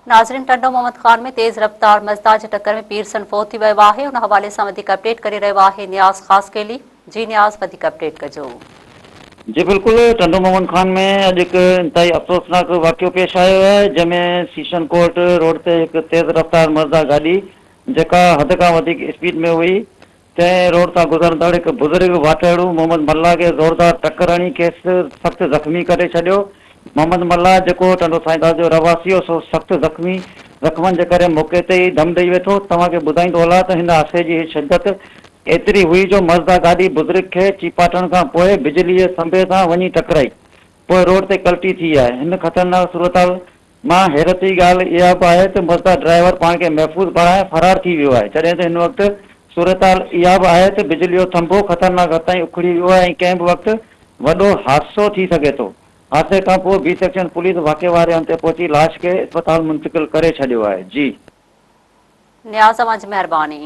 ناظرين ٽنڊو محمد خان ۾ تيز رفتار مزدا جي ٽڪر ۾ پيرسن فوت ٿي ويو آهي ان حوالي سان وڌيڪ اپڊيٽ ڪري رهيو آهي نياز خاصخيلي جي نياز وڌيڪ اپڊيٽ ڪجو. جي بلڪل ٽنڊو محمد خان ۾ اڄ هڪ انتهائي افسوسناڪ واقعو پيش آيو آهي جنهن ۾ سيشن ڪورٽ روڊ تي هڪ تيز رفتار مزدا گاڏي جيڪا حد کان وڌيڪ اسپيڊ ۾ هئي تنهن روڊ تان گذرندڙ هڪ بزرگ واٽهڙو محمد ملاح کي زوردار ٽڪر هڻي کيس سخت زخمي ڪري ڇڏيو. محمد ملاح جيڪو ٽنڊو سائينداد جو رهواسي هو سو سخت زخمي زخمن جي ڪري موقعي تي ئي دم ڏئي ويٺو. توهان کي ٻڌائيندو هلان ته هن حادثي جي شدت ايتري هئي جو مزدا گاڏي بزرگ کي چيپاٽڻ کان پوء بجلي جي ٿنڀي سان وڃي ٽڪرائي پوء روڊ تي ڪلٽي ٿي آهي. هن خطرناڪ صورتحال مان حيرت جي ڳالهه اها به آهي ته مزدا ڊرائيور پاڻ کي محفوظ بڻائي فرار ٿي ويو آهي جڏهن ته هن وقت صورتحال اها به آهي ته بجلي جو ٿنڀو خطرناڪ حد تائين اکڙي ويو آهي ۽ ڪنهن به وقت وڏو حادثو ٿي سگهي ٿو. حادثي کانپوء بي سيڪشن پوليس واقعي واري هنڌ تي پهچي لاش کي اسپتال منتقل ڪري ڇڏيو آهي. جي. نياز اوهان جي مهرباني.